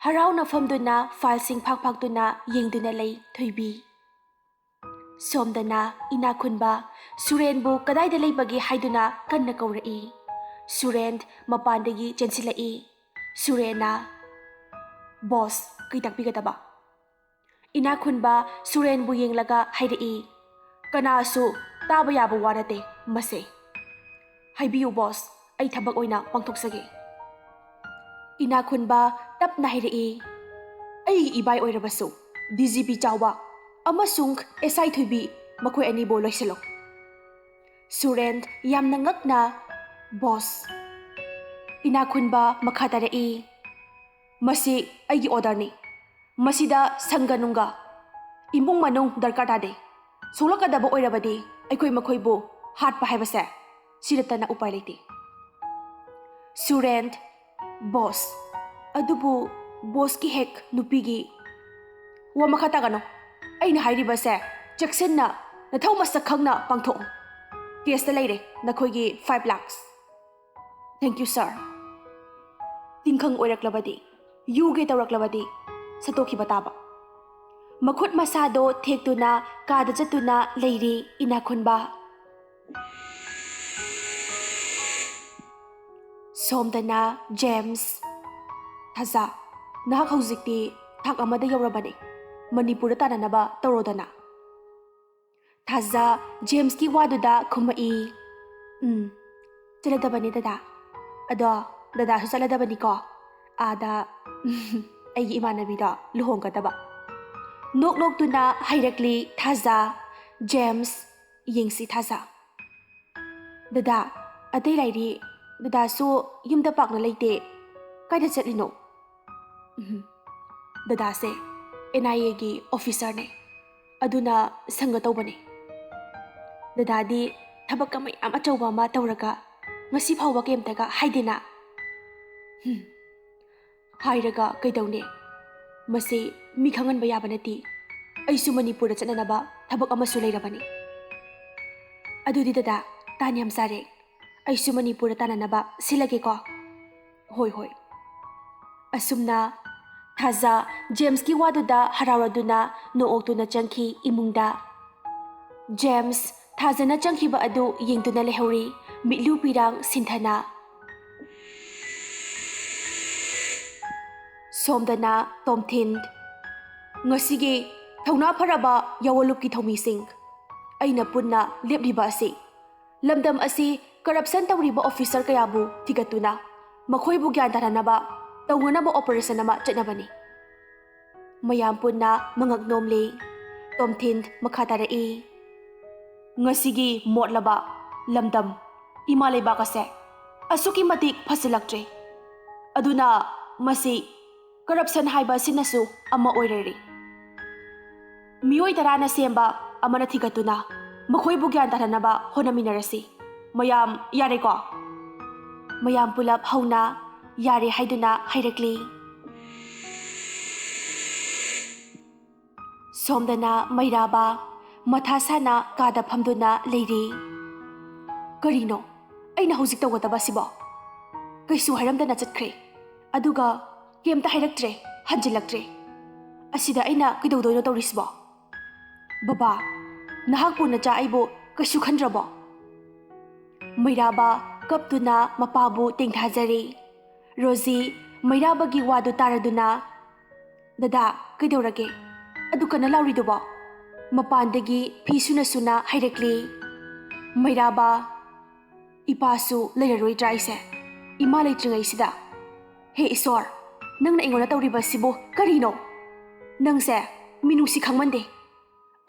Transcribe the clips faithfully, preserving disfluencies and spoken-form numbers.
ꯍꯔꯥꯎꯅ ꯐꯝꯗꯨꯅ ꯐꯥꯏꯜꯁꯤꯡ ꯐꯥꯛ ꯐꯥꯛꯇꯨꯅ ꯌꯦꯡꯗꯨꯅ ꯂꯩ ꯊꯣꯏꯕꯤ꯫ ꯁꯣꯝꯗꯅ ꯏꯅꯥꯛ ꯈꯨꯟꯕ ꯁꯨꯔꯦꯟꯕꯨ ꯀꯗꯥꯏꯗ ꯂꯩꯕꯒꯦ ꯍꯥꯏꯗꯨꯅ ꯀꯟꯅ ꯀꯧꯔꯛꯏ꯫ ꯁꯨꯔꯦꯟ ꯃꯄꯥꯟꯗꯒꯤ ꯆꯦꯟꯁꯤꯜꯂꯛꯏ꯫ ꯁꯨꯔꯦꯟꯅ, "ꯕꯣꯁ, ꯀꯩ ꯇꯥꯛꯄꯤꯒꯗꯕ?" ꯏꯅꯥꯛ ꯈꯨꯟꯕ ꯁꯨꯔꯦꯟꯕꯨ ꯌꯦꯡꯂꯒ ꯍꯥꯏꯔꯛꯏ, "ꯀꯅꯥꯁꯨ ꯇꯥꯕ ꯌꯥꯕ ꯋꯥ ꯅꯠꯇꯦ ꯃꯁꯦ꯫ ꯍꯥꯏꯕꯤꯌꯨ ꯕꯣꯁ, ꯑꯩ ꯊꯕꯛ ꯑꯣꯏꯅ ꯄꯥꯡꯊꯣꯛꯆꯒꯦ꯫" ꯏꯅꯥꯛ ꯈꯨꯟꯕ ꯇꯞꯅ ꯍꯥꯏꯔꯛꯏ, "ꯑꯩꯒꯤ ꯏꯕꯥꯏ ꯑꯣꯏꯔꯕꯁꯨ ꯗꯤ ꯖꯤ ꯄꯤ ꯆꯥꯎꯕ ꯑꯃꯁꯨꯡ ꯑꯦꯁ ꯑꯥꯏ ꯊꯣꯏꯕꯤ, ꯃꯈꯣꯏ ꯑꯅꯤꯕꯨ ꯂꯣꯏꯁꯤꯜꯂꯣ꯫" ꯁꯨꯔꯦꯟ ꯌꯥꯝꯅ ꯉꯛꯅ, "ꯕꯣꯁ꯫" ꯏꯅꯥꯛ ꯈꯨꯟꯕ ꯃꯈꯥ ꯇꯥꯔꯛꯏ, "ꯃꯁꯤ ꯑꯩꯒꯤ ꯑꯣꯔꯗꯔꯅꯤ꯫ ꯃꯁꯤꯗ ꯁꯪꯒ ꯅꯨꯡꯒ, ꯏꯃꯨꯡ ꯃꯅꯨꯡ ꯗꯔꯀꯥꯔ ꯇꯥꯗꯦ꯫ ꯁꯣꯛꯂꯛꯀꯗꯕ ꯑꯣꯏꯔꯕꯗꯤ ꯑꯩꯈꯣꯏ ꯃꯈꯣꯏꯕꯨ ꯍꯥꯠꯄ ꯍꯥꯏꯕꯁꯦ ꯁꯤ ꯅꯠꯇꯅ ꯎꯄꯥꯏ ꯂꯩꯇꯦ꯫" ꯁꯨꯔꯦꯟ, "ꯕꯣꯁ, ꯑꯗꯨꯕꯨ ꯕꯣꯁꯀꯤ ꯍꯦꯛ ꯅꯨꯄꯤꯒꯤ ꯋꯥ ꯃꯈꯥ ꯇꯥꯒꯅꯨ꯫ ꯑꯩꯅ ꯍꯥꯏꯔꯤꯕꯁꯦ ꯆꯦꯛꯁꯤꯟꯅ ꯅꯊꯧ ꯃꯁꯛ ꯈꯪꯅ ꯄꯥꯡꯊꯣꯛꯎ꯫ ꯀꯦꯁꯇ ꯂꯩꯔꯦ ꯅꯈꯣꯏꯒꯤ five lakhs꯫ Thank you, sir꯫" ꯇꯤꯡꯈꯪ ꯑꯣꯏꯔꯛꯂꯕꯗꯤ, ꯌꯨꯒꯦ ꯇꯧꯔꯛꯂꯕꯗꯤ ꯁꯠꯇꯣꯛꯈꯤꯕ ꯇꯥꯕ꯫ ꯃꯈꯨꯠ ꯃꯁꯥꯗꯣ ꯊꯦꯛꯇꯨꯅ ꯀꯥꯗ ꯆꯠꯇꯨꯅ ꯂꯩꯔꯤ ꯏꯅꯥꯛ ꯈꯨꯟꯕ꯫ ꯁꯣꯝꯗꯅ ꯖꯦꯝꯁ, "ꯊꯥꯖ, ꯅꯍꯥꯛ ꯍꯧꯖꯤꯛꯇꯤ ꯊꯥꯛ ꯑꯃꯗ ꯌꯧꯔꯕꯅꯤ꯫ ꯃꯅꯤꯄꯨꯔꯗ ꯇꯥꯟꯅꯅꯕ ꯇꯧꯔꯣꯗꯅ꯫" ꯊꯥꯖ ꯖꯦꯝꯁꯀꯤ ꯋꯥꯗꯨꯗ ꯈꯨꯝꯃꯛꯏ, "ꯎꯝ, ꯆꯠꯂꯗꯕꯅꯤ ꯗꯗꯥ꯫ ꯑꯗꯣ ꯗꯗꯥꯁꯨ ꯆꯠꯂꯗꯕꯅꯤꯀꯣ, ꯑꯥꯗ ꯑꯩꯒꯤ ꯏꯃꯥꯟꯅꯕꯤꯗꯣ ꯂꯨꯍꯣꯡꯒꯗꯕ꯫" ꯅꯣꯛ ꯅꯣꯛꯇꯨꯅ ꯍꯥꯏꯔꯛꯂꯤ ꯊꯥꯖ꯫ "ꯖꯦꯝꯁ, ꯌꯦꯡꯁꯤ ꯊꯥꯖ꯫" "ꯗꯗꯥ, ꯑꯇꯩ ꯂꯥꯏꯔꯤ, ꯗꯗꯥꯁꯨ ꯌꯨꯝꯗ ꯄꯥꯛꯅ ꯂꯩꯇꯦ꯫ ꯀꯥꯏꯗ ꯆꯠꯂꯤꯅꯣ?" "ꯎꯝ, ꯗꯗꯥꯁꯦ ꯑꯦꯟ ꯑꯥꯏ ꯑꯦꯒꯤ ꯑꯣꯐꯤꯁꯥꯔꯅꯦ, ꯑꯗꯨꯅ ꯁꯪꯒ ꯇꯧꯕꯅꯦ꯫ ꯗꯗꯥꯗꯤ ꯊꯕꯛ ꯃꯌꯥꯝ ꯑꯆꯧꯕ ꯑꯃ ꯇꯧꯔꯒ ꯉꯁꯤ ꯐꯥꯎꯕ ꯀꯩꯝꯇꯒ ꯍꯥꯏꯗꯦꯅ꯫" "ꯍꯨꯝ, ꯍꯥꯏꯔꯒ ꯀꯩꯗꯧꯅꯤ? ꯃꯁꯤ ꯃꯤ ꯈꯪꯍꯟꯕ ꯌꯥꯕ ꯅꯠꯇꯦ꯫ ꯑꯩꯁꯨ ꯃꯅꯤꯄꯨꯔꯗ ꯆꯠꯅꯅꯕ ꯊꯕꯛ ꯑꯃꯁꯨ ꯂꯩꯔꯕꯅꯤ꯫" "ꯑꯗꯨꯗꯤ ꯗꯗꯥ, ꯇꯥꯟ ꯌꯥꯝ ꯆꯥꯔꯦ꯫ ꯑꯩꯁꯨ ꯃꯅꯤꯄꯨꯔꯗ ꯇꯥꯟꯅꯅꯕ ꯁꯤꯜꯂꯒꯦꯀꯣ꯫" "ꯍꯣꯏ, ꯍꯣꯏ꯫" ꯑꯁꯨꯝꯅ ꯊꯥꯖ ꯖꯦꯝꯁꯀꯤ ꯋꯥꯗꯨꯗ ꯍꯔꯥꯎꯔꯗꯨꯅ ꯅꯣꯛꯑꯣꯛꯇꯨꯅ ꯆꯪꯈꯤ ꯏꯃꯨꯡꯗ꯫ ꯖꯦꯝꯁ ꯊꯥꯖꯅ ꯆꯪꯈꯤꯕ ꯑꯗꯨ ꯌꯦꯡꯗꯨꯅ ꯂꯩꯍꯧꯔꯤ, ꯃꯤꯠꯂꯨ ꯄꯤꯔꯥꯡ ꯁꯤꯟꯊꯅ꯫ ꯁꯣꯝꯗꯅ ꯇꯣꯝꯊꯤꯟ꯫ ꯉꯁꯤꯒꯤ ꯊꯧꯅꯥ ꯐꯔꯕ ꯌꯥꯋꯣꯂꯨꯞꯀꯤ ꯊꯧꯃꯤꯁꯤꯡ, ꯑꯩꯅ ꯄꯨꯟꯅ ꯂꯦꯞꯂꯤꯕ ꯑꯁꯤ ꯂꯝꯗꯝ ꯑꯁꯤ ꯀꯔꯞꯁꯟ ꯇꯧꯔꯤꯕ ꯑꯣꯐꯤꯁꯔ ꯀꯌꯥꯕꯨ ꯊꯤꯒꯠꯇꯨꯅ ꯃꯈꯣꯏꯕꯨ ꯒ꯭ꯌꯥꯟ ꯇꯥꯍꯟꯅꯕ ꯇꯧꯅꯅꯕ ꯑꯣꯄꯔꯦꯁꯟ ꯑꯃ ꯆꯠꯅꯕꯅꯤ꯫ ꯃꯌꯥꯝ ꯄꯨꯟꯅ ꯃꯉꯛ ꯅꯣꯝꯂꯤ꯫ ꯇꯣꯝꯊꯤꯟ ꯃꯈꯥ ꯇꯥꯔꯛꯏ, ꯉꯁꯤꯒꯤ ꯃꯣꯠꯂꯕ ꯂꯝꯗꯝ ꯏꯃꯥ ꯂꯩꯕꯥꯛ ꯑꯁꯦ ꯑꯁꯨꯛꯀꯤ ꯃꯇꯤꯛ ꯐꯁꯤꯜꯂꯛꯇ꯭ꯔꯦ꯫ ꯑꯗꯨꯅ ꯃꯁꯤ ꯀꯔꯞꯁꯟ ꯍꯥꯏꯕ ꯑꯁꯤꯅꯁꯨ ꯑꯃ ꯑꯣꯏꯔꯔꯤ꯫ ꯃꯤꯑꯣꯏ ꯇꯔꯥꯅ ꯁꯦꯝꯕ ꯑꯃꯅ ꯊꯤꯒꯠꯇꯨꯅ ꯃꯈꯣꯏꯕꯨ ꯒ꯭ꯌꯥꯟ ꯇꯥꯍꯟꯅꯕ ꯍꯣꯠꯅꯃꯤꯟꯅꯔꯁꯤ꯫ ꯃꯌꯥꯝ ꯌꯥꯔꯦꯀꯣ? ꯃꯌꯥꯝ ꯄꯨꯂꯞ ꯍꯧꯅ ꯌꯥꯔꯦ ꯍꯥꯏꯗꯨꯅ ꯍꯥꯏꯔꯛꯂꯤ꯫ ꯁꯣꯝꯗꯅ ꯃꯩꯔꯥꯕ ꯃꯊꯥ ꯁꯥꯅ ꯀꯥꯗ ꯐꯝꯗꯨꯅ ꯂꯩꯔꯤ꯫ ꯀꯔꯤꯅꯣ ꯑꯩꯅ ꯍꯧꯖꯤꯛ ꯇꯧꯒꯗꯕ ꯑꯁꯤꯕꯣ? ꯀꯩꯁꯨ ꯍꯥꯏꯔꯝꯗꯅ ꯆꯠꯈ꯭ꯔꯦ, ꯑꯗꯨꯒ ꯀꯩꯝꯇ ꯍꯥꯏꯔꯛꯇ꯭ꯔꯦ, ꯍꯟꯖꯤꯜꯂꯛꯇ꯭ꯔꯦ꯫ ꯑꯁꯤꯗ ꯑꯩꯅ ꯀꯩꯗꯧꯗꯣꯏꯅꯣ ꯇꯧꯔꯤꯁꯤꯕꯣ? ꯕꯕꯥ, ꯅꯍꯥꯛꯄꯨ ꯅꯆꯥ ꯑꯩꯕꯨ ꯀꯩꯁꯨ ꯈꯟꯗ꯭ꯔꯕꯣ? ꯃꯩꯔꯥꯕ ꯀꯞꯇꯨꯅ ꯃꯄꯥꯕꯨ ꯇꯦꯡꯊꯥꯖꯔꯤ꯫ ꯔꯣꯖꯤ ꯃꯩꯔꯥꯕꯒꯤ ꯋꯥꯗꯨ ꯇꯥꯔꯗꯨꯅ, "ꯗꯗꯥ, ꯀꯩꯗꯧꯔꯒꯦ? ꯑꯗꯨ ꯀꯟꯅ ꯂꯥꯎꯔꯤꯗꯨꯕꯣ?" ꯃꯄꯥꯟꯗꯒꯤ ꯐꯤ ꯁꯨꯅ ꯁꯨꯅ ꯍꯥꯏꯔꯛꯂꯤ꯫ ꯃꯩꯔꯥꯕ, "ꯏꯄꯥꯁꯨ ꯂꯩꯔꯔꯣꯏꯗ꯭ꯔꯥ ꯑꯩꯁꯦ, ꯏꯃꯥ ꯂꯩꯇ꯭ꯔꯤꯉꯩꯁꯤꯗ? ꯍꯦ ꯏꯁꯣꯔ, ꯅꯪꯅ ꯑꯩꯉꯣꯟꯗ ꯇꯧꯔꯤꯕꯁꯤꯕꯨ ꯀꯔꯤꯅꯣ? ꯅꯪꯁꯦ ꯃꯤꯅꯨꯡꯁꯤ ꯈꯪꯃꯟꯗꯦ꯫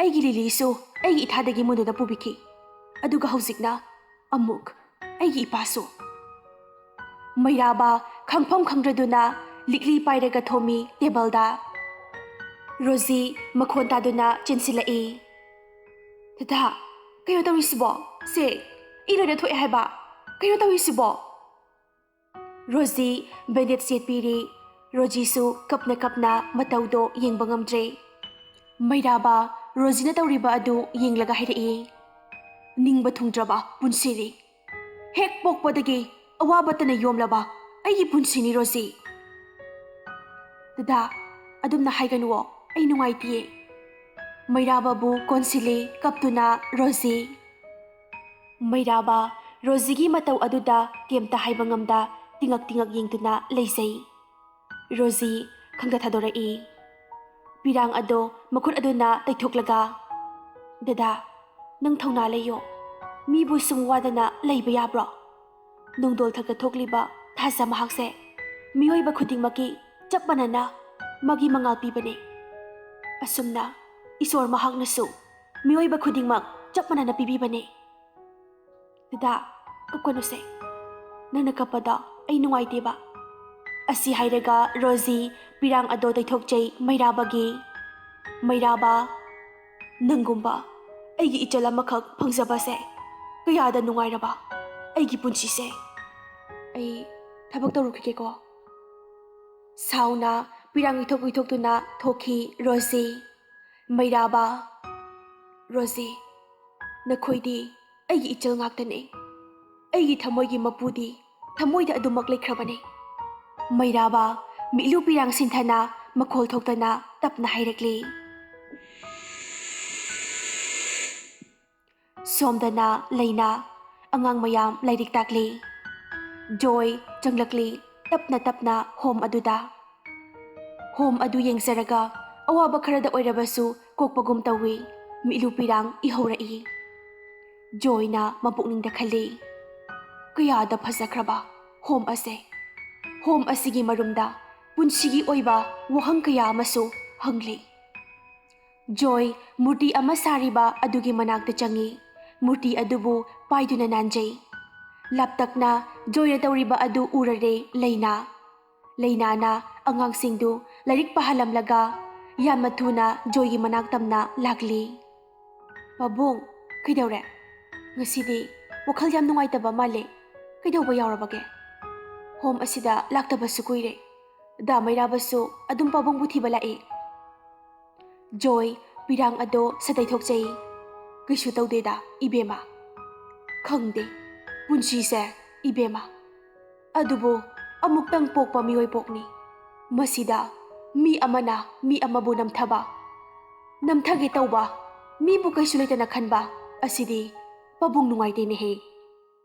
ꯑꯩꯒꯤ ꯂꯤꯂꯤꯁꯨ ꯑꯩꯒꯤ ꯏꯊꯥꯗꯒꯤ ꯃꯨꯟꯗꯨꯅ ꯄꯨꯕꯤꯈꯤ, ꯑꯗꯨꯒ ꯍꯧꯖꯤꯛꯅ ꯑꯃꯨꯛ ꯑꯩꯒꯤ ꯏꯄꯥꯁꯨ꯫" ꯃꯩꯔꯥꯕ ꯈꯪꯐꯝ ꯈꯪꯗ꯭ꯔꯗꯨꯅ ꯂꯤꯛꯂꯤ ꯄꯥꯏꯔꯒ ꯊꯣꯝꯃꯤ ꯇꯦꯕꯜꯗ꯫ ꯔꯣꯖꯤ ꯃꯈꯣꯟ ꯇꯥꯗꯨꯅ ꯆꯦꯟꯁꯤꯜꯂꯛꯏ꯫ "ꯗꯗꯥ, ꯀꯩꯅꯣ ꯇꯧꯔꯤꯁꯤꯕꯣ? ꯁꯦ, ꯏ ꯂꯣꯏꯅ ꯊꯣꯛꯑꯦ ꯍꯥꯏꯕ꯫ ꯀꯩꯅꯣ ꯇꯧꯔꯤꯁꯤꯕꯣ?" Rosie bandage ꯌꯦꯠꯄꯤꯔꯤ꯫ ꯔꯣꯖꯤꯁꯨ ꯀꯞꯅ ꯀꯞꯅ ꯃꯇꯧꯗꯣ ꯌꯦꯡꯕ ꯉꯝꯗ꯭ꯔꯦ꯫ ꯃꯩꯔꯥꯕ ꯔꯣꯖꯤꯅ ꯇꯧꯔꯤꯕ ꯑꯗꯨ ꯌꯦꯡꯂꯒ ꯍꯥꯏꯔꯛꯏ, "ꯅꯤꯡꯕ ꯊꯨꯡꯗ꯭ꯔꯕ ꯄꯨꯟꯁꯤꯅꯤ꯫ ꯍꯦꯛ ꯄꯣꯛꯄꯗꯒꯤ ꯑꯋꯥꯕꯇꯅ ꯌꯣꯝꯂꯕ ꯑꯩꯒꯤ ꯄꯨꯟꯁꯤꯅꯤ, ꯔꯣꯖꯤ꯫" "ꯗꯗꯥ, ꯑꯗꯨꯝꯅ ꯍꯥꯏꯒꯅꯨꯋꯣ, ꯑꯩ ꯅꯨꯡꯉꯥꯏꯇꯤꯌꯦ꯫" ꯃꯩꯔꯥꯕꯕꯨ ꯀꯣꯟꯁꯤꯜꯂꯤ ꯀꯞꯇꯨꯅ ꯔꯣꯖꯤ꯫ ꯃꯩꯔꯥꯕ ꯔꯣꯖꯤꯒꯤ ꯃꯇꯧ ꯑꯗꯨꯗ ꯀꯩꯝꯇ ꯍꯥꯏꯕ ꯉꯝꯗ ꯇꯤꯉꯛ ꯇꯤꯉꯛ ꯌꯦꯡꯗꯨꯅ ꯂꯩꯖꯩ꯫ ꯔꯣꯖꯤ ꯈꯪꯗ ꯊꯥꯗꯣꯔꯛꯏ꯫ ꯄꯤꯔꯥꯡ ꯑꯗꯣ ꯃꯈꯨꯠ ꯑꯗꯨꯅ ꯇꯩꯊꯣꯛꯂꯒ, "ꯗꯗꯥ, ꯅꯪ ꯊꯧꯅꯥ ꯂꯩꯌꯣ꯫ ꯃꯤꯕꯨ ꯁꯨꯝ ꯋꯥꯗꯅ ꯂꯩꯕ ꯌꯥꯕ꯭ꯔꯣ? ꯅꯣꯡꯗꯣꯜ ꯊꯛꯇ ꯊꯣꯛꯂꯤꯕ ꯊꯥꯖ ꯃꯍꯥꯛꯁꯦ ꯃꯤꯑꯣꯏꯕ ꯈꯨꯗꯤꯡꯃꯛꯀꯤ ꯆꯞ ꯃꯥꯟꯅꯅ ꯃꯥꯒꯤ ꯃꯉꯥꯜ ꯄꯤꯕꯅꯦ꯫ ꯑꯁꯨꯝꯅ ꯏꯁꯣꯔ ꯃꯍꯥꯛꯅꯁꯨ ꯃꯤꯑꯣꯏꯕ ꯈꯨꯗꯤꯡꯃꯛ ꯆꯞ ꯃꯥꯟꯅꯅ ꯄꯤꯕꯤꯕꯅꯦ꯫ ꯗꯗꯥ, ꯀꯞꯀꯅꯨꯁꯦ꯫ ꯅꯪꯅ ꯀꯞꯄꯗꯣ ꯑꯩ ꯅꯨꯡꯉꯥꯏꯇꯦꯕ꯫" ꯑꯁꯤ ꯍꯥꯏꯔꯒ ꯔꯣꯖꯤ ꯄꯤꯔꯥꯡ ꯑꯗꯣ ꯇꯩꯊꯣꯛꯆꯩ ꯃꯩꯔꯥꯕꯒꯤ꯫ "ꯃꯩꯔꯥꯕ, ꯅꯪꯒꯨꯝꯕ ꯑꯩꯒꯤ ꯏꯆꯜ ꯑꯃꯈꯛ ꯐꯪꯖꯕꯁꯦ ꯀꯌꯥꯗ ꯅꯨꯡꯉꯥꯏꯔꯕ ꯑꯩꯒꯤ ꯄꯨꯟꯁꯤꯁꯦ꯫ ꯑꯩ ꯊꯕꯛ ꯇꯧꯔꯨꯈꯤꯒꯦꯀꯣ꯫" ꯁꯥꯎꯅ ꯄꯤꯔꯥꯡ ꯏꯊꯣꯛ ꯏꯊꯣꯛꯇꯨꯅ ꯊꯣꯛꯈꯤ ꯔꯣꯖꯤ꯫ ꯃꯩꯔꯥꯕ, "ꯔꯣꯖꯤ, ꯅꯈꯣꯏꯗꯤ ꯑꯩꯒꯤ ꯏꯆꯜ ꯉꯥꯛꯇꯅꯦ꯫ ꯑꯩꯒꯤ ꯊꯃꯣꯏꯒꯤ ꯃꯄꯨꯗꯤ ꯊꯃꯣꯏꯗ ꯑꯗꯨꯃꯛ ꯂꯩꯈ꯭ꯔꯕꯅꯦ꯫" ꯃꯩꯔꯥꯕ ꯃꯤꯠꯂꯨ ꯄꯤꯔꯥꯡ ꯁꯤꯟꯊꯅ ꯃꯈꯣꯜ ꯊꯣꯛꯇꯅ ꯇꯞꯅ ꯍꯥꯏꯔꯛꯂꯤ꯫ ꯁꯣꯝꯗꯅ ꯂꯩꯅꯥ, ꯑꯉꯥꯡ ꯃꯌꯥꯝ ꯂꯥꯏꯔꯤꯛ ꯇꯥꯛꯂꯤ꯫ ꯖꯣꯏ ꯆꯪꯂꯛꯂꯤ ꯇꯞꯅ ꯇꯞꯅ ꯍꯣꯝ ꯑꯗꯨꯗ꯫ ꯍꯣꯝ ꯑꯗꯨ ꯌꯦꯡꯖꯔꯒ ꯑꯋꯥꯕ ꯈꯔꯗ ꯑꯣꯏꯔꯕꯁꯨ ꯀꯣꯛꯄꯒꯨꯝ ꯇꯧꯏ꯫ ꯃꯤꯠꯂꯨ ꯄꯤꯔꯥꯡ ꯏꯍꯧꯔꯛꯏ꯫ ꯖꯣꯏꯅ ꯃꯄꯨꯛꯅꯤꯡꯗ ꯈꯜꯂꯤ, "ꯀꯌꯥꯗ ꯐꯖꯈ꯭ꯔꯕ ꯍꯣꯝ ꯑꯁꯦ꯫" ꯍꯣꯝ ꯑꯁꯤꯒꯤ ꯃꯔꯨꯝꯗ ꯄꯨꯟꯁꯤꯒꯤ ꯑꯣꯏꯕ ꯋꯥꯍꯪ ꯀꯌꯥ ꯑꯃꯁꯨ ꯍꯪꯂꯤ꯫ ꯖꯣꯏ ꯃꯨꯔꯇꯤ ꯑꯃ ꯁꯥꯔꯤꯕ ꯑꯗꯨꯒꯤ ꯃꯅꯥꯛꯇ ꯆꯪꯏ꯫ ꯃꯨꯔꯇꯤ ꯑꯗꯨꯕꯨ ꯄꯥꯏꯗꯨꯅ ꯅꯥꯟꯖꯩ꯫ ꯂꯥꯞꯇꯛꯅ ꯖꯣꯏꯅ ꯇꯧꯔꯤꯕ ꯑꯗꯨ ꯎꯔꯔꯦ ꯂꯩꯅꯥ꯫ ꯂꯩꯅꯥꯅ ꯑꯉꯥꯡꯁꯤꯡꯗꯨ ꯂꯥꯏꯔꯤꯛ ꯄꯥꯍꯜꯂꯝꯂꯒ ꯌꯥꯝꯅ ꯊꯨꯅ ꯖꯣꯏꯒꯤ ꯃꯅꯥꯛ ꯇꯝꯅ ꯂꯥꯛꯂꯤ꯫ "ꯄꯥꯕꯨꯡ, ꯀꯩꯗꯧꯔꯦ? ꯉꯁꯤꯗꯤ ꯋꯥꯈꯜ ꯌꯥꯝ ꯅꯨꯡꯉꯥꯏꯇꯕ ꯃꯥꯜꯂꯦ꯫ ꯀꯩꯗꯧꯕ ꯌꯥꯎꯔꯕꯒꯦ? ꯍꯣꯝ ꯑꯁꯤꯗ ꯂꯥꯛꯇꯕꯁꯨ ꯀꯨꯏꯔꯦ꯫ ꯗꯥ ꯃꯩꯔꯥꯕꯁꯨ ꯑꯗꯨꯝ ꯄꯥꯕꯨꯡꯕꯨ ꯊꯤꯕ ꯂꯥꯛꯏ꯫" ꯖꯣꯏ ꯄꯤꯔꯥꯡ ꯑꯗꯣ ꯁꯥꯗꯩꯊꯣꯛꯆꯩ꯫ "ꯀꯩꯁꯨ ꯇꯧꯗꯦꯗ, ꯏꯕꯦꯝꯃ꯫ ꯈꯪꯗꯦ, ꯄꯨꯟꯁꯤꯁꯦ, ꯏꯕꯦꯝꯃ꯫ ꯑꯗꯨꯕꯨ ꯑꯃꯨꯛꯇꯪ ꯄꯣꯛꯄ ꯃꯤꯑꯣꯏ ꯄꯣꯛꯅꯤ꯫ ꯃꯁꯤꯗ ꯃꯤ ꯑꯃꯅ ꯃꯤ ꯑꯃꯕꯨ ꯅꯝꯊꯕ, ꯅꯝꯊꯒꯦ ꯇꯧꯕ, ꯃꯤꯕꯨ ꯀꯩꯁꯨ ꯂꯩꯇꯅ ꯈꯟꯕ ꯑꯁꯤꯗꯤ ꯄꯥꯕꯨꯡ ꯅꯨꯡꯉꯥꯏꯇꯦꯅꯦꯍꯦ꯫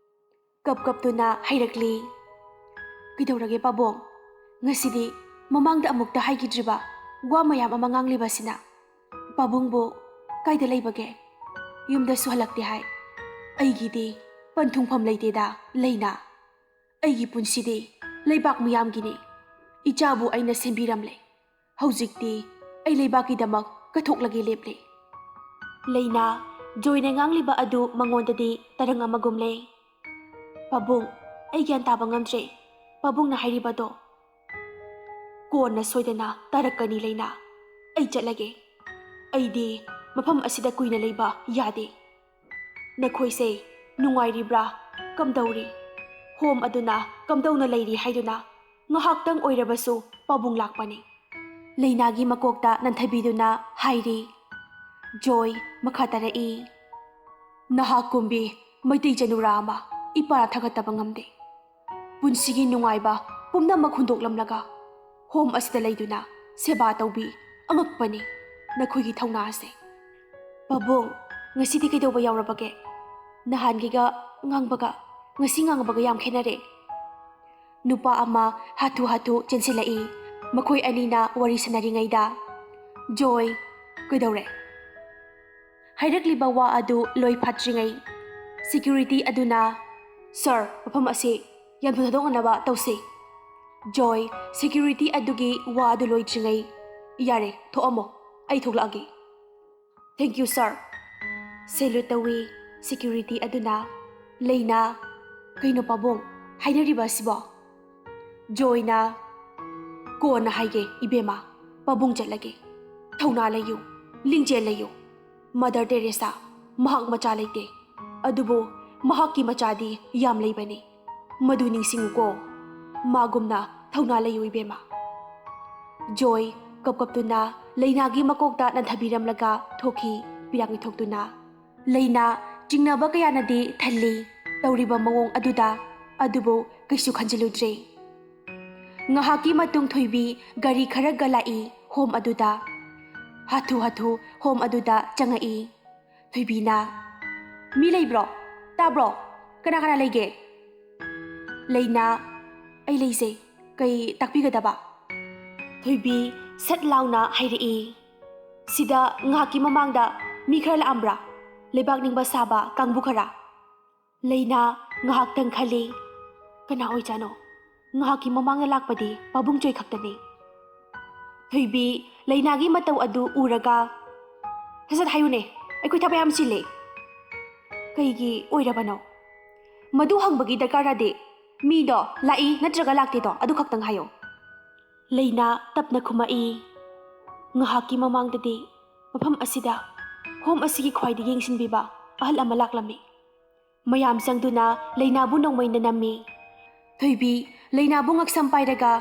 ꯀꯞ ꯀꯞꯇꯨꯅ ꯍꯥꯏꯔꯛꯂꯤ, "ꯀꯩꯗꯧꯔꯒꯦ ꯄꯥꯕꯨꯡ? ꯉꯁꯤꯗꯤ ꯃꯃꯥꯡꯗ ꯑꯃꯨꯛꯇ ꯍꯥꯏꯈꯤꯗ꯭ꯔꯤꯕ ꯋꯥ ꯃꯌꯥꯝ ꯑꯃ ꯉꯥꯡꯂꯤꯕꯁꯤꯅ? ꯄꯥꯕꯨꯡꯕꯨ ꯀꯥꯏꯗ ꯂꯩꯕꯒꯦ? ꯌꯨꯝꯗꯁꯨ ꯍꯜꯂꯛꯇꯦ ꯍꯥꯏ꯫ ꯑꯩꯒꯤꯗꯤ ꯄꯟꯊꯨꯡꯐꯝ ꯂꯩꯇꯦꯗ, ꯂꯩꯅꯥ꯫ ꯑꯩꯒꯤ ꯄꯨꯟꯁꯤꯗꯤ ꯂꯩꯕꯥꯛ ꯃꯤꯌꯥꯝꯒꯤꯅꯤ꯫ ꯏꯆꯥꯕꯨ ꯑꯩꯅ ꯁꯦꯝꯕꯤꯔꯝꯂꯦ꯫ ꯍꯧꯖꯤꯛꯇꯤ ꯑꯩ ꯂꯩꯕꯥꯛꯀꯤꯗꯃꯛ ꯀꯠꯊꯣꯛꯂꯒꯦ ꯂꯦꯞꯂꯦ꯫" ꯂꯩꯅꯥ, ꯖꯣꯏꯅ ꯉꯥꯡꯂꯤꯕ ꯑꯗꯨ ꯃꯉꯣꯟꯗꯗꯤ ꯇꯔꯪ ꯑꯃꯒꯨꯝꯂꯦ꯫ "ꯄꯥꯕꯨꯡ, ꯑꯩ ꯒ꯭ꯌꯥꯟ ꯇꯥꯕ ꯉꯝꯗ꯭ꯔꯦ꯫ ꯄꯥꯕꯨꯡꯅ ꯍꯥꯏꯔꯤꯕꯗꯣ ꯀꯣꯟꯅ ꯁꯣꯏꯗꯅ ꯇꯥꯔꯛꯀꯅꯤ, ꯂꯩꯅꯥ꯫ ꯑꯩ ꯆꯠꯂꯒꯦ꯫ ꯑꯩꯗꯤ ꯃꯐꯝ ꯑꯁꯤꯗ ꯀꯨꯏꯅ ꯂꯩꯕ ꯌꯥꯗꯦ꯫ ꯅꯈꯣꯏꯁꯦ ꯅꯨꯡꯉꯥꯏꯔꯤꯕ꯭ꯔꯥ? ꯀꯝꯗꯧꯔꯤ? ꯍꯣꯝ ꯑꯗꯨꯅ ꯀꯝꯗꯧꯅ ꯂꯩꯔꯤ ꯍꯥꯏꯗꯨꯅ ꯉꯥꯏꯍꯥꯛꯇꯪ ꯑꯣꯏꯔꯕꯁꯨ ꯄꯥꯕꯨꯡ ꯂꯥꯛꯄꯅꯤ꯫" ꯂꯩꯅꯥꯒꯤ ꯃꯀꯣꯛꯇ ꯅꯟꯊꯕꯤꯗꯨꯅ ꯍꯥꯏꯔꯤ꯫ ꯖꯣꯏ ꯃꯈꯥ ꯇꯥꯔꯛꯏ, "ꯅꯍꯥꯛ ꯀꯨꯝꯕꯤ ꯃꯩꯇꯩ ꯆꯅꯨꯔꯥ ꯑꯃ ꯏꯄꯥꯅ ꯊꯥꯒꯠꯇꯕ ꯉꯝꯗꯦ꯫ ꯄꯨꯟꯁꯤꯒꯤ ꯅꯨꯡꯉꯥꯏꯕ ꯄꯨꯝꯅꯃꯛ ꯍꯨꯟꯗꯣꯛꯂꯝꯂꯒ ꯍꯣꯝ ꯑꯁꯤꯗ ꯂꯩꯗꯨꯅ ꯁꯦꯕꯥ ꯇꯧꯕꯤ ꯑꯉꯛꯄꯅꯤ ꯅꯈꯣꯏꯒꯤ ꯊꯧꯅꯥ ꯑꯁꯦ꯫ ꯄꯥꯕꯨꯡ, ꯉꯁꯤꯗꯤ ꯀꯩꯗꯧꯕ ꯌꯥꯎꯔꯕꯒꯦ? ꯅꯍꯥꯟꯒꯤꯒ ꯉꯥꯡꯕꯒ ꯉꯁꯤ ꯉꯥꯡꯕꯒ ꯌꯥꯝ ꯈꯦꯠꯅꯔꯦ꯫" ꯅꯨꯄꯥ ꯑꯃ ꯍꯥꯊꯨ ꯍꯥꯊꯨ ꯆꯦꯟꯁꯤꯜꯂꯛꯏ꯫ ꯃꯈꯣꯏ ꯑꯅꯤꯅ ꯋꯥꯔꯤ ꯁꯥꯟꯅꯔꯤꯉꯩꯗ, "ꯖꯣꯏ, ꯀꯩꯗꯧꯔꯦ?" ꯍꯥꯏꯔꯛꯂꯤꯕ ꯋꯥ ꯑꯗꯨ ꯂꯣꯏ ꯐꯥꯠꯇ꯭ꯔꯤꯉꯩ ꯁꯦꯀ꯭ꯌꯨꯔꯤꯇꯤ ꯑꯗꯨꯅ, "ꯁꯥꯔ, ꯃꯐꯝ ꯑꯁꯤ ꯌꯥꯝ ꯊꯨꯅ ꯊꯥꯗꯣꯛꯅꯅꯕ ꯇꯧꯁꯤ꯫" ꯖꯣꯏ ꯁꯦꯀ꯭ꯌꯨꯔꯤꯇꯤ ꯑꯗꯨꯒꯤ ꯋꯥ ꯑꯗꯨ ꯂꯣꯏꯗ꯭ꯔꯤꯉꯩ, "ꯌꯥꯔꯦ, ꯊꯣꯛꯑꯝꯃꯣ, ꯑꯩ ꯊꯣꯛꯂꯛꯑꯒꯦ꯫" "Thank you, sir꯫" ꯁꯦꯂ꯭ꯌꯨꯠ ꯇꯧꯏ ꯁꯦꯀ꯭ꯌꯨꯔꯤꯇꯤ ꯑꯗꯨꯅ꯫ ꯂꯩꯅꯥ, "ꯀꯩꯅꯣ ꯄꯥꯕꯨꯡ ꯍꯥꯏꯅꯔꯤꯕ ꯑꯁꯤꯕꯣ?" ꯖꯣꯏꯅ, "ꯀꯣꯟꯅ ꯍꯥꯏꯒꯦ ꯏꯕꯦꯝꯃ, ꯄꯥꯕꯨꯡ ꯆꯠꯂꯒꯦ꯫ ꯊꯧꯅꯥ ꯂꯩꯌꯨ, ꯂꯤꯡꯖꯦꯜ ꯂꯩꯌꯨ꯫ ꯃꯗꯔ ꯇꯦꯔꯦꯁꯥ, ꯃꯍꯥꯛ ꯃꯆꯥ ꯂꯩꯇꯦ, ꯑꯗꯨꯕꯨ ꯃꯍꯥꯛꯀꯤ ꯃꯆꯥꯗꯤ ꯌꯥꯝ ꯂꯩꯕꯅꯤ꯫ ꯃꯗꯨ ꯅꯤꯡꯁꯤꯡꯉꯨꯀꯣ꯫ ꯃꯥꯒꯨꯝꯅ ꯊꯧꯅꯥ ꯂꯩꯌꯨ ꯏꯕꯦꯝꯃ꯫" ꯖꯣꯏ ꯀꯞ ꯀꯞꯇꯨꯅ ꯂꯩꯅꯥꯒꯤ ꯃꯀꯣꯛꯇ ꯅꯟꯊꯕꯤꯔꯝꯂꯒ ꯊꯣꯛꯈꯤ, ꯄꯤꯔꯥꯡ ꯏꯊꯣꯛꯇꯨꯅ꯫ ꯂꯩꯅꯥ ꯆꯤꯡꯅꯕ ꯀꯌꯥꯅꯗꯤ ꯊꯜꯂꯤ ꯇꯧꯔꯤꯕ ꯃꯑꯣꯡ ꯑꯗꯨꯗ, ꯑꯗꯨꯕꯨ ꯀꯩꯁꯨ ꯈꯟꯖꯤꯜꯂꯨꯗ꯭ꯔꯦ꯫ ꯉꯥꯏꯍꯥꯛꯀꯤ ꯃꯇꯨꯡ ꯊꯣꯏꯕꯤ ꯒꯥꯔꯤ ꯈꯔꯒ ꯂꯥꯛꯏ ꯍꯣꯝ ꯑꯗꯨꯗ꯫ ꯍꯥꯊꯨ ꯍꯥꯊꯨ ꯍꯣꯝ ꯑꯗꯨꯗ ꯆꯪꯉꯛꯏ꯫ ꯊꯣꯏꯕꯤꯅ, "ꯃꯤ ꯂꯩꯕ꯭ꯔꯣ? ꯇꯥꯕ꯭ꯔꯣ? ꯀꯅꯥ ꯀꯅꯥ ꯂꯩꯒꯦ?" ꯂꯩꯅꯥ, "ꯑꯩ ꯂꯩꯖꯩ꯫ ꯀꯩ ꯇꯥꯛꯄꯤꯒꯗꯕ?" ꯊꯣꯏꯕꯤ ꯁꯠ ꯂꯥꯎꯅ ꯍꯥꯏꯔꯛꯏ, "ꯁꯤꯗ ꯉꯥꯏꯍꯥꯛꯀꯤ ꯃꯃꯥꯡꯗ ꯃꯤ ꯈꯔ ꯂꯥꯛꯑꯝꯕ꯭ꯔꯥ? ꯂꯩꯕꯥꯛ ꯅꯤꯡꯕ ꯁꯥꯕ ꯀꯥꯡꯕꯨ ꯈꯔ?" ꯂꯩꯅꯥ ꯉꯥꯏꯍꯥꯛꯇꯪ ꯈꯜꯂꯤ꯫ "ꯀꯅꯥ ꯑꯣꯏꯖꯥꯠꯅꯣ? ꯉꯥꯏꯍꯥꯛꯀꯤ ꯃꯃꯥꯡꯗ ꯂꯥꯛꯄꯗꯤ ꯄꯥꯕꯨꯡ ꯆꯣꯏ ꯈꯛꯇꯅꯤ꯫" ꯊꯣꯏꯕꯤ ꯂꯩꯅꯥꯒꯤ ꯃꯇꯧ ꯑꯗꯨ ꯎꯔꯒ, "ꯁꯠ ꯁꯠ ꯍꯥꯏꯌꯨꯅꯦ, ꯑꯩꯈꯣꯏ ꯊꯕꯛ ꯌꯥꯝ ꯆꯤꯜꯂꯦ꯫ ꯀꯩꯒꯤ ꯑꯣꯏꯔꯕꯅꯣ? ꯃꯗꯨ ꯍꯪꯕꯒꯤ ꯗꯔꯀꯥꯔ ꯇꯥꯗꯦ꯫ ꯃꯤꯗꯣ ꯂꯥꯛꯏ ꯅꯠꯇ꯭ꯔꯒ ꯂꯥꯛꯇꯦꯗꯣ ꯑꯗꯨ ꯈꯛꯇꯪ ꯍꯥꯏꯌꯣ꯫" ꯂꯩꯅꯥ ꯇꯞꯅ ꯈꯨꯝꯃꯛꯏ, "ꯉꯥꯏꯍꯥꯛꯀꯤ ꯃꯃꯥꯡꯗꯗꯤ ꯃꯐꯝ ꯑꯁꯤꯗ ꯍꯣꯝ ꯑꯁꯤꯒꯤ ꯈ꯭ꯋꯥꯏꯗꯒꯤ ꯌꯦꯡꯁꯤꯟꯕꯤꯕ ꯑꯍꯜ ꯑꯃ ꯂꯥꯛꯂꯝꯃꯤ꯫" ꯃꯌꯥꯝ ꯆꯪꯗꯨꯅ ꯂꯩꯅꯥꯕꯨ ꯅꯣꯡꯃꯩꯅ ꯅꯝꯃꯤ꯫ ꯊꯣꯏꯕꯤ ꯂꯩꯅꯥꯕꯨ ꯉꯛꯁꯝ ꯄꯥꯏꯔꯒ,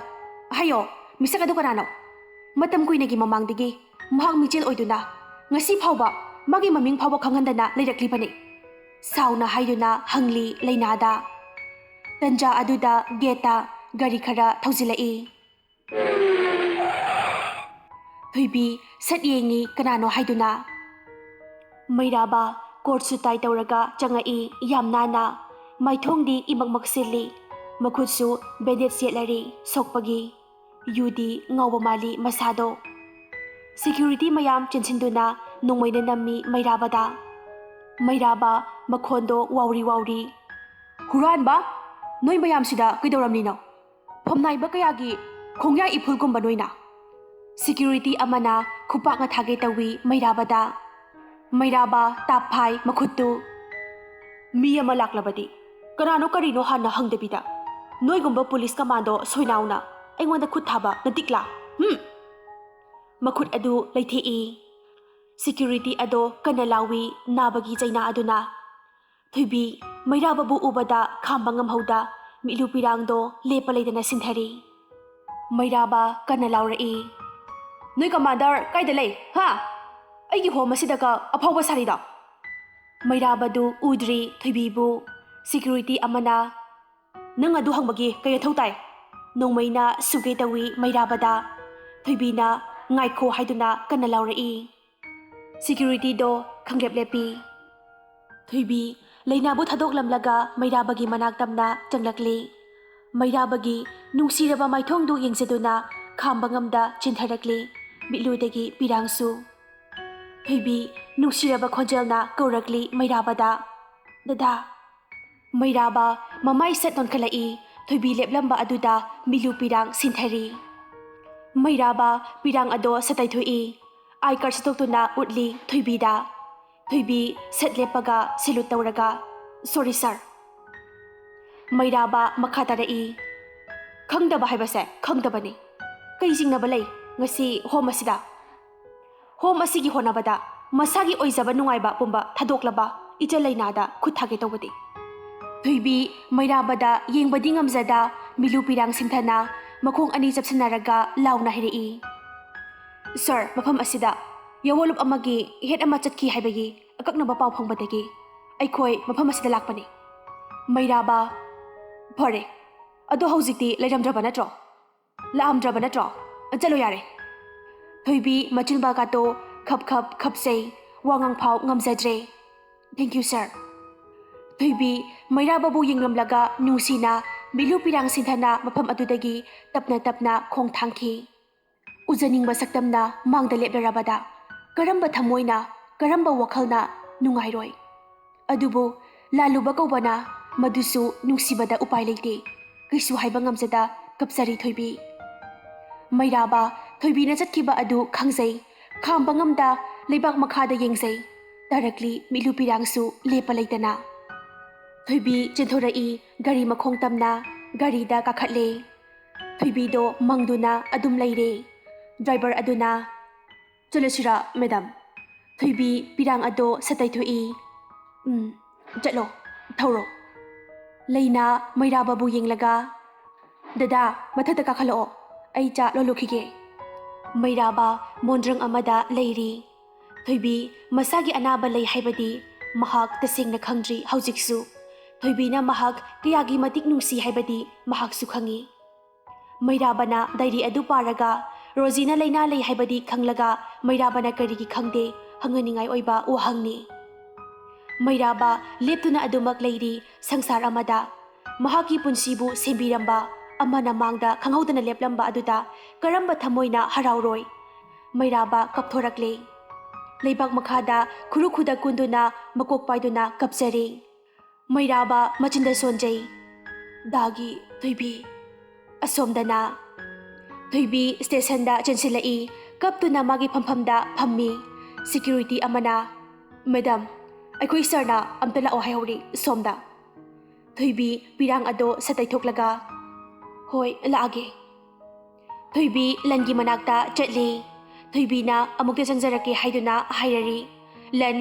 "ꯍꯥꯏꯌꯣ, ꯃꯤꯁꯛ ꯑꯗꯨ ꯀꯅꯥꯅꯣ? ꯃꯇꯝ ꯀꯨꯏꯅꯒꯤ ꯃꯃꯥꯡꯗꯒꯤ ꯃꯍꯥꯛ ꯃꯤꯡꯆꯦꯜ ꯑꯣꯏꯗꯨꯅ ꯉꯁꯤ ꯐꯥꯎꯕ ꯃꯥꯒꯤ ꯃꯃꯤꯡ ꯐꯥꯎꯕ ꯈꯪꯍꯟꯗꯅ ꯂꯩꯔꯛꯂꯤꯕꯅꯤ꯫" ꯁꯥꯎꯅ ꯍꯥꯏꯗꯨꯅ ꯍꯪꯂꯤ ꯂꯩꯅꯥꯗ꯫ ꯇꯟꯖꯥ ꯑꯗꯨꯗ ꯒꯦꯠꯇ ꯒꯥꯔꯤ ꯈꯔ ꯊꯧꯖꯤꯜꯂꯛꯏ꯫ ꯊꯣꯏꯕꯤ ꯁꯠ ꯌꯦꯡꯉꯤ ꯀꯅꯥꯅꯣ ꯍꯥꯏꯗꯨꯅ꯫ ꯃꯩꯔꯥꯕ ꯀꯣꯠ ꯁꯨꯠ ꯇꯥꯏ ꯇꯧꯔꯒ ꯆꯪꯉꯛꯏ ꯌꯥꯝ ꯅꯥꯟꯅ꯫ ꯃꯥꯏꯊꯣꯡꯗꯤ ꯏꯃꯛ ꯃꯛꯁꯤꯜꯂꯤ꯫ ꯃꯈꯨꯠꯁꯨ ꯕꯦꯟꯗꯦꯖ ꯌꯦꯠꯂꯔꯤ ꯁꯣꯛꯄꯒꯤ꯫ ꯌꯨꯗꯤ ꯉꯥꯎꯕ ꯃꯥꯜꯂꯤ ꯃꯁꯥꯗꯣ꯫ ꯁꯦꯀ꯭ꯌꯨꯔꯤꯇꯤ ꯃꯌꯥꯝ ꯆꯦꯟꯁꯤꯟꯗꯨꯅ ꯅꯣꯡꯃꯩꯅ ꯅꯝꯃꯤ ꯃꯩꯔꯥꯕꯗ꯫ ꯃꯩꯔꯥꯕ ꯃꯈꯣꯟꯗꯣ ꯋꯥꯎꯔꯤ ꯋꯥꯎꯔꯤ꯫ "ꯍꯨꯔꯥꯟꯕ! ꯅꯣꯏ ꯃꯌꯥꯝꯁꯤꯗ ꯀꯩꯗꯧꯔꯝꯂꯤꯅꯣ? ꯐꯝꯅꯥꯏꯕ ꯀꯌꯥꯒꯤ ꯈꯣꯡꯌꯥ ꯏꯐꯨꯜꯒꯨꯝꯕ ꯅꯣꯏꯅ꯫" ꯁꯦꯀ꯭ꯌꯨꯔꯤꯇꯤ ꯑꯃꯅ ꯈꯨꯄꯥꯛꯅ ꯊꯥꯒꯦ ꯇꯧꯏ ꯃꯩꯔꯥꯕꯗ꯫ ꯃꯩꯔꯥꯕ ꯇꯥꯞ ꯐꯥꯏ ꯃꯈꯨꯠꯇꯨ꯫ "ꯃꯤ ꯑꯃ ꯂꯥꯛꯂꯕꯗꯤ ꯀꯅꯥꯅꯣ ꯀꯔꯤꯅꯣ ꯍꯥꯟꯅ ꯍꯪꯗꯕꯤꯗ ꯅꯣꯏꯒꯨꯝꯕ ꯄꯨꯂꯤꯁ ꯀꯃꯥꯟꯗꯣ ꯁꯣꯏꯅꯥꯎꯅ ꯑꯩꯉꯣꯟꯗ ꯈꯨꯠ ꯊꯥꯕ ꯅꯇꯤꯛꯂꯥ? ꯍꯨꯝ!" ꯃꯈꯨꯠ ꯑꯗꯨ ꯂꯩꯊꯦꯛꯏ꯫ ꯁꯦꯀ꯭ꯌꯨꯔꯤꯇꯤ ꯑꯗꯣ ꯀꯟꯅ ꯂꯥꯎꯏ ꯅꯥꯕꯒꯤ ꯆꯩꯅꯥ ꯑꯗꯨꯅ꯫ ꯊꯣꯏꯕꯤ ꯃꯩꯔꯥꯕꯕꯨ ꯎꯕꯗ ꯈꯥꯝꯕ ꯉꯝꯍꯧꯗ ꯃꯤꯠꯂꯨ ꯄꯤꯔꯥꯡꯗꯣ ꯂꯦꯞꯄ ꯂꯩꯇꯅ ꯁꯤꯟꯊꯔꯤ꯫ ꯃꯩꯔꯥꯕ ꯀꯟꯅ ꯂꯥꯎꯔꯛꯏ, "ꯅꯣꯏ ꯀꯃꯥꯟꯗꯔ ꯀꯥꯏꯗ ꯂꯩ? ꯍꯥ? ꯑꯩꯒꯤ ꯍꯣꯝ ꯑꯁꯤꯗꯒ ꯑꯐꯥꯎꯕ ꯁꯥꯔꯤꯗꯣ?" ꯃꯩꯔꯥꯕꯗꯨ ꯎꯗ꯭ꯔꯤ ꯊꯣꯏꯕꯤꯕꯨ꯫ ꯁꯦꯀ꯭ꯌꯨꯔꯤꯇꯤ ꯑꯃꯅ, "ꯅꯪ ꯑꯗꯨ ꯍꯪꯕꯒꯤ ꯀꯩ ꯃꯊꯧ ꯇꯥꯏ? ꯅꯣꯡꯃꯩꯅ ꯁꯨꯒꯦ ꯇꯧꯏ ꯃꯩꯔꯥꯕꯗ꯫ ꯊꯣꯏꯕꯤꯅ "ꯉꯥꯏꯈꯣ" ꯍꯥꯏꯗꯨꯅ ꯀꯟꯅ ꯂꯥꯎꯔꯛꯏ꯫ ꯁꯦꯀ꯭ꯌꯨꯔꯤꯇꯤꯗꯣ ꯈꯪꯂꯦꯞ ꯂꯦꯞꯄꯤ꯫ ꯊꯣꯏꯕꯤ ꯂꯩꯅꯥꯕꯨ ꯊꯥꯗꯣꯛꯂꯝꯂꯒ ꯃꯩꯔꯥꯕꯒꯤ ꯃꯅꯥꯛ ꯇꯝꯅ ꯆꯪꯂꯛꯂꯤ꯫ ꯃꯩꯔꯥꯕꯒꯤ ꯅꯨꯡꯁꯤꯔꯕ ꯃꯥꯏꯊꯣꯡꯗꯨ ꯌꯦꯡꯖꯗꯨꯅ ꯈꯥꯝꯕ ꯉꯝꯗ ꯆꯦꯟꯊꯔꯛꯂꯤ ꯃꯤꯠꯂꯨꯗꯒꯤ ꯄꯤꯔꯥꯡꯁꯨ꯫ ꯊꯣꯏꯕꯤ ꯅꯨꯡꯁꯤꯔꯕ ꯈꯣꯟꯖꯦꯜꯅ ꯀꯧꯔꯛꯂꯤ ꯃꯩꯔꯥꯕꯗ, "ꯗꯗꯥ!" ꯃꯩꯔꯥꯕ ꯃꯃꯥꯏ ꯁꯠ ꯅꯣꯟꯈꯠꯂꯛꯏ꯫ ꯊꯣꯏꯕꯤ ꯂꯦꯞꯂꯝꯕ ꯑꯗꯨꯗ ꯃꯤꯂꯨ ꯄꯤꯔꯥꯡ ꯁꯤꯟꯊꯔꯤ꯫ ꯃꯩꯔꯥꯕ ꯄꯤꯔꯥꯡ ꯑꯗꯣ ꯁꯠ ꯇꯩꯊꯣꯛꯏ꯫ ꯑꯥꯏ ꯀꯥꯔꯗ ꯁꯠꯇꯣꯛꯇꯨꯅ ꯎꯠꯂꯤ ꯊꯣꯏꯕꯤꯗ꯫ ꯊꯣꯏꯕꯤ ꯁꯠ ꯂꯦꯞꯄꯒ ꯁꯦꯂꯨꯠ ꯇꯧꯔꯒ, "ꯁꯣꯔꯤ ꯁꯥꯔ꯫" ꯃꯩꯔꯥꯕ ꯃꯈꯥ ꯇꯥꯔꯛꯏ, "ꯈꯪꯗꯕ ꯍꯥꯏꯕꯁꯦ ꯈꯪꯗꯕꯅꯤ꯫ ꯀꯩ ꯆꯤꯡꯅꯕ ꯂꯩ ꯉꯁꯤ ꯍꯣꯝ ꯑꯁꯤꯗ? ꯍꯣꯝ ꯑꯁꯤꯒꯤ ꯍꯣꯠꯅꯕꯗ ꯃꯁꯥꯒꯤ ꯑꯣꯏꯖꯕ ꯅꯨꯡꯉꯥꯏꯕ ꯄꯨꯝꯕ ꯊꯥꯗꯣꯛꯂꯕ ꯏꯆꯜ ꯂꯩꯅꯥꯗ ꯈꯨꯠ ꯊꯥꯒꯦ ꯇꯧꯕꯗꯤ?" ꯊꯣꯏꯕꯤ ꯃꯩꯔꯥꯕꯗ ꯌꯦꯡꯕꯗꯤ ꯉꯝꯖꯗ ꯃꯤꯂꯨ ꯄꯤꯔꯥꯡ ꯁꯤꯟꯊꯅ ꯃꯈꯣꯡ ꯑꯅꯤ ꯆꯞꯁꯤꯟꯅꯔꯒ ꯂꯥꯎꯅ ꯍꯥꯏꯔꯛꯏ, "ꯁꯥꯔ, ꯃꯐꯝ ꯑꯁꯤꯗ ꯌꯥꯋꯣꯂꯨꯞ ꯑꯃꯒꯤ ꯍꯦꯠ ꯑꯃ ꯆꯠꯈꯤ ꯍꯥꯏꯕꯒꯤ ꯑꯀꯛꯅꯕ ꯄꯥꯎ ꯐꯪꯕꯗꯒꯤ ꯑꯩꯈꯣꯏ ꯃꯐꯝ ꯑꯁꯤꯗ ꯂꯥꯛꯄꯅꯤ꯫" ꯃꯩꯔꯥꯕ, "ꯐꯔꯦ, ꯑꯗꯣ ꯍꯧꯖꯤꯛꯇꯤ ꯂꯩꯔꯝꯗ꯭ꯔꯕ ꯅꯠꯇ꯭ꯔꯣ? ꯂꯥꯛꯑꯝꯗ꯭ꯔꯕ ꯅꯠꯇ꯭ꯔꯣ? ꯆꯠꯂꯣ ꯌꯥꯔꯦ꯫" ꯊꯣꯏꯕꯤ ꯃꯆꯤꯟꯕꯥꯒꯥꯇꯣ ꯈꯞ ꯈꯞ ꯈꯞꯆꯩ, ꯋꯥ ꯉꯥꯡꯐꯥꯎ ꯉꯝꯖꯗ꯭ꯔꯦ꯫ "Thank you, sir꯫" ꯊꯣꯏꯕꯤ ꯃꯩꯔꯥꯕꯕꯨ ꯌꯦꯡꯂꯝꯂꯒ ꯅꯨꯡꯁꯤꯅ ꯃꯤꯂꯨ ꯄꯤꯔꯥꯡ ꯁꯤꯟꯊꯅ ꯃꯐꯝ ꯑꯗꯨꯗꯒꯤ ꯇꯞꯅ ꯇꯞꯅ ꯈꯣꯡ ꯊꯥꯡꯈꯤ꯫ ꯎꯖꯅꯤꯡꯕ ꯁꯛꯇꯝꯅ ꯃꯥꯡꯗ ꯂꯦꯞꯂꯔꯕꯗ ꯀꯔꯝꯕ ꯊꯃꯣꯏꯅ, ꯀꯔꯝꯕ ꯋꯥꯈꯜꯅ ꯅꯨꯡꯉꯥꯏꯔꯣꯏ? ꯑꯗꯨꯕꯨ ꯂꯥꯜꯂꯨꯕ ꯀꯧꯕꯅ ꯃꯗꯨꯁꯨ ꯅꯨꯡꯁꯤꯕꯗ ꯎꯄꯥꯏ ꯂꯩꯇꯦ꯫ ꯀꯩꯁꯨ ꯍꯥꯏꯕ ꯉꯝꯖꯗ ꯀꯞꯆꯔꯤ ꯊꯣꯏꯕꯤ꯫ ꯃꯩꯔꯥꯕ ꯊꯣꯏꯕꯤꯅ ꯆꯠꯈꯤꯕ ꯑꯗꯨ ꯈꯪꯖꯩ꯫ ꯈꯥꯝꯕ ꯉꯝꯗ ꯂꯩꯕꯥꯛ ꯃꯈꯥꯗ ꯌꯦꯡꯖꯩ꯫ ꯇꯥꯔꯛꯂꯤ ꯃꯤꯠꯂꯨ ꯄꯤꯔꯥꯡꯁꯨ ꯂꯦꯞꯄ ꯂꯩꯇꯅ꯫ ꯊꯣꯏꯕꯤ ꯆꯦꯟꯊꯣꯔꯛꯏ ꯒꯥꯔꯤ ꯃꯈꯣꯡ ꯇꯝꯅ꯫ ꯒꯥꯔꯤꯗ ꯀꯥꯈꯠꯂꯦ꯫ ꯊꯣꯏꯕꯤꯗꯣ ꯃꯪꯗꯨꯅ ꯑꯗꯨꯝ ꯂꯩꯔꯦ꯫ ꯗ꯭ꯔꯥꯏꯚꯔ ꯑꯗꯨꯅ, "ꯆꯠꯂꯁꯤꯔꯥ, ꯃꯦꯗꯥꯝ?" ꯊꯣꯏꯕꯤ ꯄꯤꯔꯥꯡ ꯑꯗꯣ ꯁꯠ ꯇꯩꯊꯣꯛꯏ꯫ "ꯎꯝ, ꯆꯠꯂꯣ, ꯊꯧꯔꯣ꯫" ꯂꯩꯅꯥ ꯃꯩꯔꯥꯕꯕꯨ ꯌꯦꯡꯂꯒ, "ꯗꯗꯥ, ꯃꯊꯛꯇ ꯀꯥꯈꯠꯂꯛꯑꯣ, ꯑꯩ ꯆꯥ ꯂꯣꯜꯂꯨꯈꯤꯒꯦ꯫" ꯃꯩꯔꯥꯕ ꯃꯣꯟꯗ꯭ꯔꯪ ꯑꯃꯗ ꯂꯩꯔꯤ꯫ ꯊꯣꯏꯕꯤ ꯃꯁꯥꯒꯤ ꯑꯅꯥꯕ ꯂꯩ ꯍꯥꯏꯕꯗꯤ ꯃꯍꯥꯛ ꯇꯁꯦꯡꯅ ꯈꯪꯗ꯭ꯔꯤ ꯍꯧꯖꯤꯛꯁꯨ꯫ ꯊꯣꯏꯕꯤꯅ ꯃꯍꯥꯛ ꯀꯌꯥꯒꯤ ꯃꯇꯤꯛ ꯅꯨꯡꯁꯤ ꯍꯥꯏꯕꯗꯤ ꯃꯍꯥꯛꯁꯨ ꯈꯪꯏ꯫ ꯃꯩꯔꯥꯕꯅ ꯗꯥꯏꯔꯤ ꯑꯗꯨ ꯄꯥꯔꯒ, ꯔꯣꯖꯤꯅ ꯂꯥꯏꯅꯥ ꯂꯩ ꯍꯥꯏꯕꯗꯤ ꯈꯪꯂꯒ ꯃꯩꯔꯥꯕꯅ ꯀꯔꯤꯒꯤ ꯈꯪꯗꯦ? ꯍꯪꯍꯟꯅꯤꯡꯉꯥꯏ ꯑꯣꯏꯕ ꯋꯥꯍꯪꯅꯤ꯫ ꯃꯩꯔꯥꯕ ꯂꯦꯞꯇꯨꯅ ꯑꯗꯨꯃꯛ ꯂꯩꯔꯤ ꯁꯪꯁꯥꯔ ꯑꯃꯗ꯫ ꯃꯍꯥꯛꯀꯤ ꯄꯨꯟꯁꯤꯕꯨ ꯁꯦꯝꯕꯤꯔꯝꯕ, ꯑꯃꯅ ꯃꯥꯡꯗ ꯈꯪꯍꯧꯗꯅ ꯂꯦꯞꯂꯝꯕ ꯑꯗꯨꯗ ꯀꯔꯝꯕ ꯊꯃꯣꯏꯅ ꯍꯔꯥꯎꯔꯣꯏ? ꯃꯩꯔꯥꯕ ꯀꯞꯊꯣꯔꯛꯂꯦ꯫ ꯂꯩꯕꯥꯛ ꯃꯈꯥꯗ ꯈꯨꯔꯨ ꯈꯨꯗꯛ ꯀꯨꯟꯗꯨꯅ ꯃꯀꯣꯛ ꯄꯥꯏꯗꯨꯅ ꯀꯞꯆꯔꯤ꯫ ꯃꯩꯔꯥꯕ ꯃꯆꯤꯟꯗ ꯁꯣꯟꯖꯩ꯫ ꯗꯥꯒꯤ ꯊꯣꯏꯕꯤ꯫ ꯑꯁꯣꯝꯗꯅ ꯊꯣꯏꯕꯤ ꯁ꯭ꯇꯦꯁꯟꯗ ꯆꯦꯟꯁꯤꯜꯂꯛꯏ꯫ ꯀꯞꯇꯨꯅ ꯃꯥꯒꯤ ꯐꯝꯐꯝꯗ ꯐꯝꯃꯤ꯫ ꯁꯦꯀ꯭ꯌꯨꯔꯤꯇꯤ ꯑꯃꯅ, "ꯃꯦꯗꯥꯝ, ꯑꯩꯈꯣꯏ ꯁꯥꯔꯅ ꯑꯝꯇ ꯂꯥꯛꯑꯣ ꯍꯥꯏꯍꯧꯔꯤ ꯁꯣꯝꯗ꯫" ꯊꯣꯏꯕꯤ ꯄꯤꯔꯥꯡ ꯑꯗꯣ ꯁꯠ ꯇꯩꯊꯣꯛꯂꯒ, "ꯍꯣꯏ, ꯂꯥꯛꯑꯒꯦ꯫" ꯊꯣꯏꯕꯤ ꯂꯟꯒꯤ ꯃꯅꯥꯛꯇ ꯆꯠꯂꯤ꯫ ꯊꯣꯏꯕꯤꯅ, "ꯑꯃꯨꯛꯇ ꯆꯪꯖꯔꯛꯀꯦ" ꯍꯥꯏꯗꯨꯅ ꯍꯥꯏꯔꯔꯤ꯫ ꯂꯟ,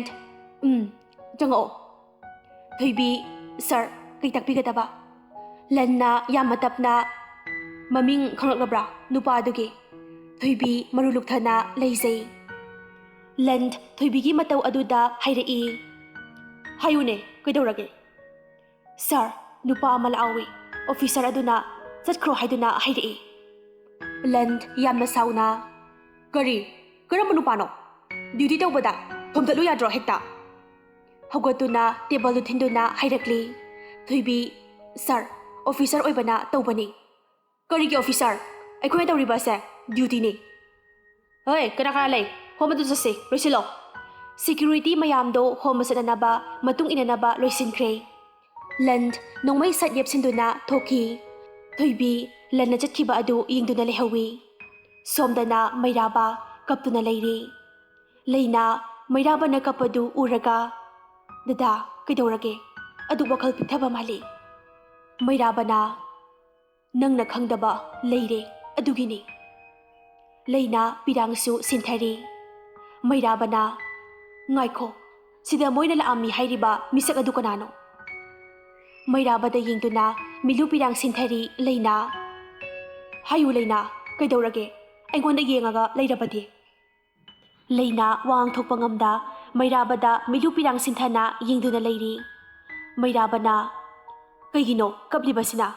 "ꯎꯝ, ꯆꯪꯉꯛꯑꯣ꯫" ꯊꯣꯏꯕꯤ, "ꯁꯥꯔ, ꯀꯩ ꯇꯥꯛꯄꯤꯒꯗꯕ?" ꯂꯟꯅ ꯌꯥꯝꯅ ꯇꯞꯅ, "ꯃꯃꯤꯡ ꯈꯪꯂꯛꯂꯕ꯭ꯔꯥ ꯅꯨꯄꯥ ꯑꯗꯨꯒꯤ?" ꯊꯣꯏꯕꯤ ꯃꯔꯨ ꯂꯨꯛꯊꯅ ꯂꯩꯖꯩ꯫ ꯂꯟ ꯊꯣꯏꯕꯤꯒꯤ ꯃꯇꯧ ꯑꯗꯨꯗ ꯍꯥꯏꯔꯛꯏ, "ꯍꯥꯏꯌꯨꯅꯦ, ꯀꯩꯗꯧꯔꯒꯦ?" "ꯁꯥꯔ, ꯅꯨꯄꯥ ꯑꯃ ꯂꯥꯛꯍꯧꯏ, ꯑꯣꯐꯤꯁꯥꯔ ꯑꯗꯨꯅ ꯆꯠꯈ꯭ꯔꯣ ꯍꯥꯏꯗꯨꯅ ꯍꯥꯏꯔꯛꯏ꯫" ꯂꯟ ꯌꯥꯝꯅ ꯁꯥꯎꯅ, "ꯀꯔꯤ? ꯀꯔꯝꯕ ꯅꯨꯄꯥꯅꯣ? ꯗ꯭ꯌꯨꯇꯤ ꯇꯧꯕꯗ ꯊꯣꯝꯗꯠꯂꯨ ꯌꯥꯗ꯭ꯔꯣ ꯍꯦꯛꯇ?" ꯍꯧꯒꯠꯇꯨꯅ ꯇꯦꯕꯜꯗꯨ ꯊꯤꯟꯗꯨꯅ ꯍꯥꯏꯔꯛꯂꯤ꯫ ꯊꯣꯏꯕꯤ, "ꯁꯥꯔ, ꯑꯣꯐꯤꯁꯥꯔ ꯑꯣꯏꯕꯅ ꯇꯧꯕꯅꯤ꯫" "ꯀꯔꯤꯒꯤ ꯑꯣꯐꯤꯁꯥꯔ? ꯑꯩꯈꯣꯏꯅ ꯇꯧꯔꯤꯕ ꯑꯁꯦ ꯗ꯭ꯌꯨꯇꯤꯅꯤ꯫" "ꯍꯣꯏ, ꯀꯅꯥ ꯀꯅꯥ ꯂꯩ? ꯍꯣꯝ ꯑꯗꯨ ꯆꯠꯁꯤ, ꯂꯣꯏꯁꯤꯜꯂꯣ꯫" ꯁꯦꯀ꯭ꯌꯨꯔꯤꯇꯤ ꯃꯌꯥꯝꯗꯣ ꯍꯣꯝ ꯆꯠꯅꯅꯕ, ꯃꯇꯨꯡ ꯏꯟꯅꯅꯕ ꯂꯣꯏꯁꯤꯟꯈ꯭ꯔꯦ꯫ ꯂꯟ ꯅꯣꯡꯃꯩ ꯁꯠ ꯌꯦꯞꯁꯤꯟꯗꯨꯅ ꯊꯣꯛꯈꯤ꯫ ꯊꯣꯏꯕꯤ ꯂꯟꯅ ꯆꯠꯈꯤꯕ ꯑꯗꯨ ꯌꯦꯡꯗꯨꯅ ꯂꯩꯍꯧꯋꯤ꯫ ꯁꯣꯝꯗꯅ ꯃꯩꯔꯥꯕ ꯀꯞꯇꯨꯅ ꯂꯩꯔꯤ꯫ ꯂꯩꯅꯥ ꯃꯩꯔꯥꯕꯅ ꯀꯞꯄꯗꯨ ꯎꯔꯒ, "ꯗꯗꯥ, ꯀꯩꯗꯧꯔꯒꯦ? ꯑꯗꯨꯛ ꯋꯥꯈꯜ ꯄꯤꯛꯊꯕ ꯃꯥꯜꯂꯤ?" ꯃꯩꯔꯥꯕꯅ, "ꯅꯪꯅ ꯈꯪꯗꯕ ꯂꯩꯔꯦ, ꯑꯗꯨꯒꯤꯅꯤ꯫" ꯂꯩꯅꯥ ꯄꯤꯔꯥꯡꯁꯨ ꯁꯤꯟꯊꯔꯤ꯫ ꯃꯩꯔꯥꯕꯅ, "ꯉꯥꯏꯈꯣ, ꯁꯤꯗ ꯃꯣꯏꯅ ꯂꯥꯛꯑꯝꯃꯤ ꯍꯥꯏꯔꯤꯕ ꯃꯤꯁꯛ ꯑꯗꯨ ꯀꯅꯥꯅꯣ?" ꯃꯩꯔꯥꯕꯗ ꯌꯦꯡꯗꯨꯅ ꯃꯤꯂꯨ ꯄꯤꯔꯥꯡ ꯁꯤꯟꯊꯔꯤ ꯂꯩꯅꯥ꯫ "ꯍꯥꯏꯌꯨ ꯂꯩꯅꯥ, ꯀꯩꯗꯧꯔꯒꯦ? ꯑꯩꯉꯣꯟꯗ ꯌꯦꯡꯉꯒ ꯂꯩꯔꯕꯗꯤ?" ꯂꯩꯅꯥ ꯋꯥ ꯉꯥꯡꯊꯣꯛꯄ ꯉꯝꯗ ꯃꯩꯔꯥꯕꯗ ꯃꯤꯂꯨ ꯄꯤꯔꯥꯡ ꯁꯤꯟꯊꯅ ꯌꯦꯡꯗꯨꯅ ꯂꯩꯔꯤ꯫ ꯃꯩꯔꯥꯕꯅ, "ꯀꯩꯒꯤꯅꯣ ꯀꯞꯂꯤꯕꯁꯤꯅ?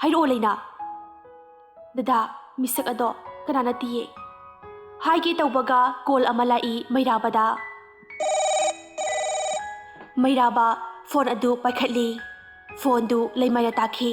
ꯍꯥꯏꯔꯛꯑꯣ ꯂꯩꯅꯥ꯫" "ꯗꯗꯥ, ꯃꯤꯁꯛ ꯑꯗꯣ ꯀꯅꯥ ꯅꯠꯇꯤꯌꯦ?" ꯍꯥꯏꯒꯦ ꯇꯧꯕꯒ ꯀꯣꯜ ꯑꯃ ꯂꯥꯛꯏ ꯃꯩꯔꯥꯕꯗ꯫ ꯃꯩꯔꯥꯕ ꯐꯣꯟ ꯑꯗꯨ ꯄꯥꯏꯈꯠꯂꯤ꯫ ꯐꯣꯟꯗꯨ ꯂꯩꯃꯥꯏꯅ ꯇꯥꯈꯤ꯫